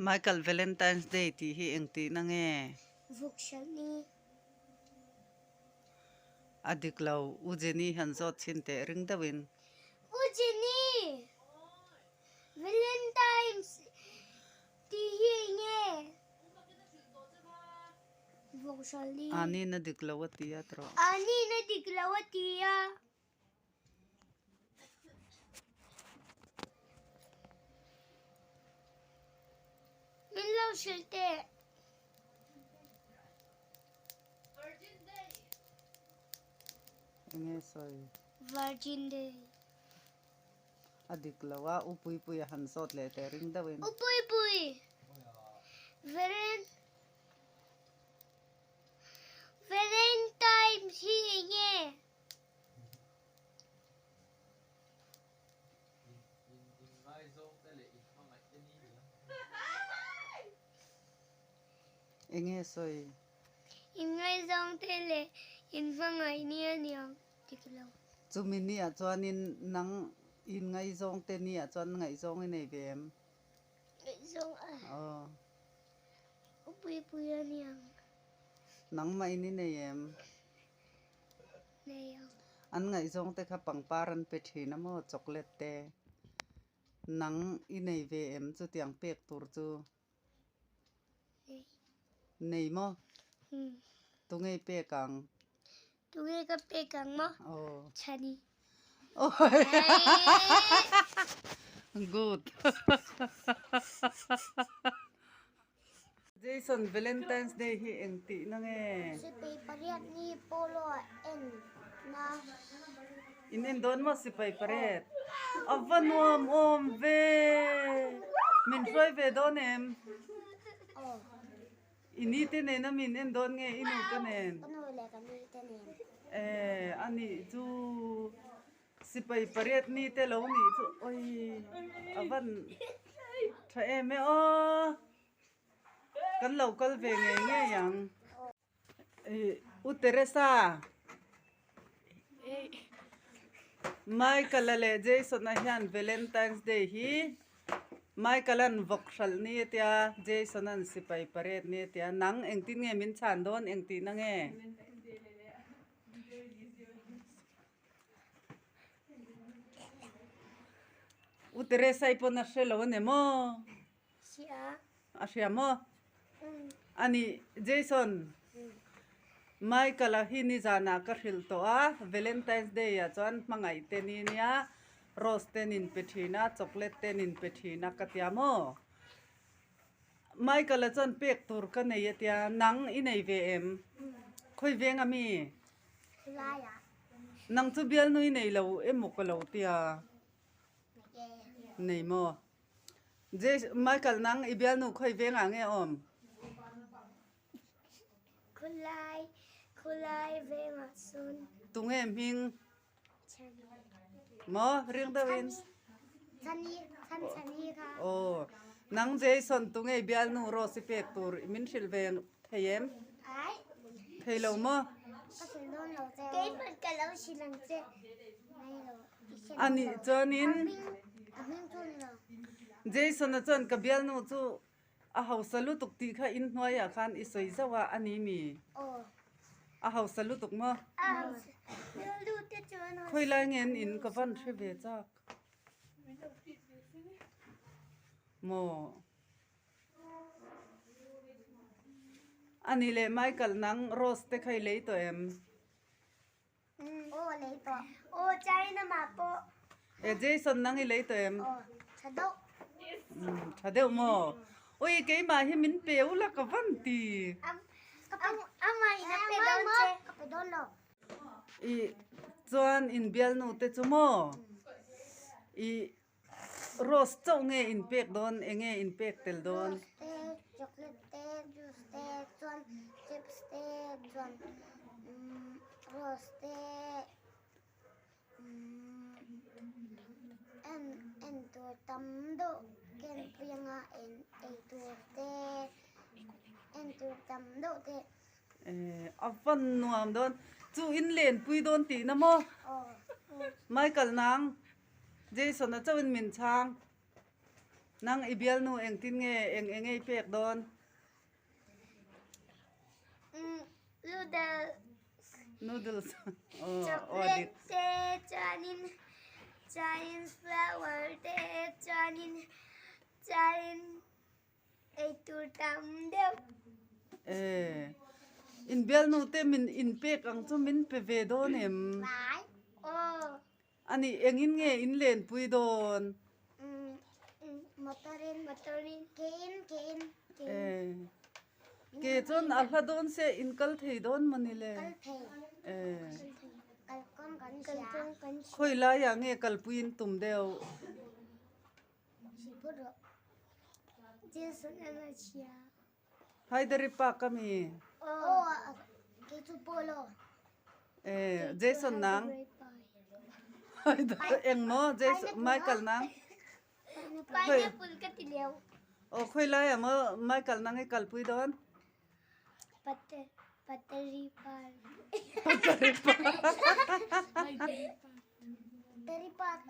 Michael Valentine's Day tih hi engtihna nge? Vuk hralh ni. A dik lo, U Jenny hian zawt chhin teh ring deuhin. U Jenny! Valentine's tih hi enge? Vuk hralh ni. Anin a dik lo a ti a tawh. Anin a dik lo a ti a. Min lo hrilh teh. Virgin Day. Enge sawi? Virgin Day. A dik lo a, U Puipui a han zawt leh teh ring deuhin. U Puipui, Valentine's hi enge? Enge sawi? Inngaizawng te leh inhmangaih ni a niang dik lo. Chumi ni ah chuanin nang inngaizawng te ni ah chuan ngaihzawng i nei ve em? Ngaihzawng a. Aw. U Puipui a niang. Nangmah in i nei em? Nei ang. An ngaihzawng te kha pangpar an pe thin a maw chocolate te. Nang i nei ve em chutiang pek tur chu? Nei. Nei maw? Umm. Tunge i pek ang? Tunge ka pek ang maw? Aw. Chhani. Good. Jason, Valentine's Day hi eng tihna nge? Sipai pariat ni polo a en na. In en dawn maw sipai pariat? A va nuam awm ve! Min hruai ve dawn em? Aw. I ni te nen a min en dawn nge i nu te nen? Ka nu leh ka ni te nen. Eh, a nih chu sipai pariat ni te lo nih chu oi a van tha em e aw. Kan lo kal ve ngei ngei ang. Ih U Teresa Michael-a leh Jason-a hian Valentine's Day hi Michael-a'n vawk hralh ni a tia, Jason-a'n sipai parade ni a tia. Nang engtin nge min chhan dawn engtihna nge? U Teresa-i pawn a hre lo a ni maw? Hria. A hria maw? A nih, Jason, Michael-a hi nizanah ka hrilh tawh a, Valentine's Day-ah chuan hmangaih te ni nia, rose te nin pe thin a, chocolate te nin pe thin a ka tia maw? Michael-a chuan pek tur ka nei a tia, nang i nei ve em? Khawi veng a mi? Khulaiah. Nang chu bialnu i nei lo emaw ka lo tia? Nei maw? Michael nang i bialnu khawi vengah nge awm? Khulai, khulai vengah sawn. Tunge hming? Chhani. Maw ring deuhin? Chhani, chhan chhani kha. Aw, nang Jason tunge i bialnu Rose i pek tur min hrilh ve thei em? Ai. Thei lo maw? Ka hrilh dawn lo che. Keipawn ka lo hrilh ang che. Ngai lo. A nih chuanin Jason-a chuan ka bialnu chu a hausa lutuk tih kha inhnuaiah khan i sawi zauh a, a ni mi? A hausa lutuk maw? Khawi lai nge an in ka van hre ve chak maw? A nih leh Michael nang Rose te kha i lei tawh em? Aw lei tawh. Aw China mah pawh. E Jason nang i lei tawh em? Aw tha deuh. Um tha deuh maw? Ui keimah hi min pe ula ka van ti. Amah in a pe dawn che. Ka pe dawn lo. I chuan in bialnu te chu maw? I Rose chauh nge in pek dawn enge in pek tel dawn? Rose te, chocolate te, juice te, chuan chips te, chuan rose te, en en tur tam deuh ken pui anga en ei tur te, en tur tam deuh te. Eh a van nuam dawn chu in len pui dawn tihna maw? Aw. Michael nang. Jason-a chauhin min chhang. Nang i bialnu engtin nge eng eng ei pek dawn? Noodles. Noodles. Aw, Chocolate te chuanin chuanin flower te chuanin chuanin eitur tam deuh. Eh, in bialnu te min in pek ang chu min pe ve dawn em? Aw. Ani engin nge in lenpui dawn? Motorin motorin kein kein kein. Eh, ke chuan a hla dawn se in kal thei dawn mawni le? Kal thei. Eh. Kalkawng kan hria. Kalkawng kan hria. Khawi laiah nge kalpui in tum deuh? Jason an a hria. Haidari Park a mi? Aw, kei chu polo. Eh, Jason nang? Haidari eng maw Jason Michael nang? Pineapple ka ti leu. Aw, khawi lai ah maw Michael nang i kalpui dawn? Patari Park. Patari Park. Patari Park.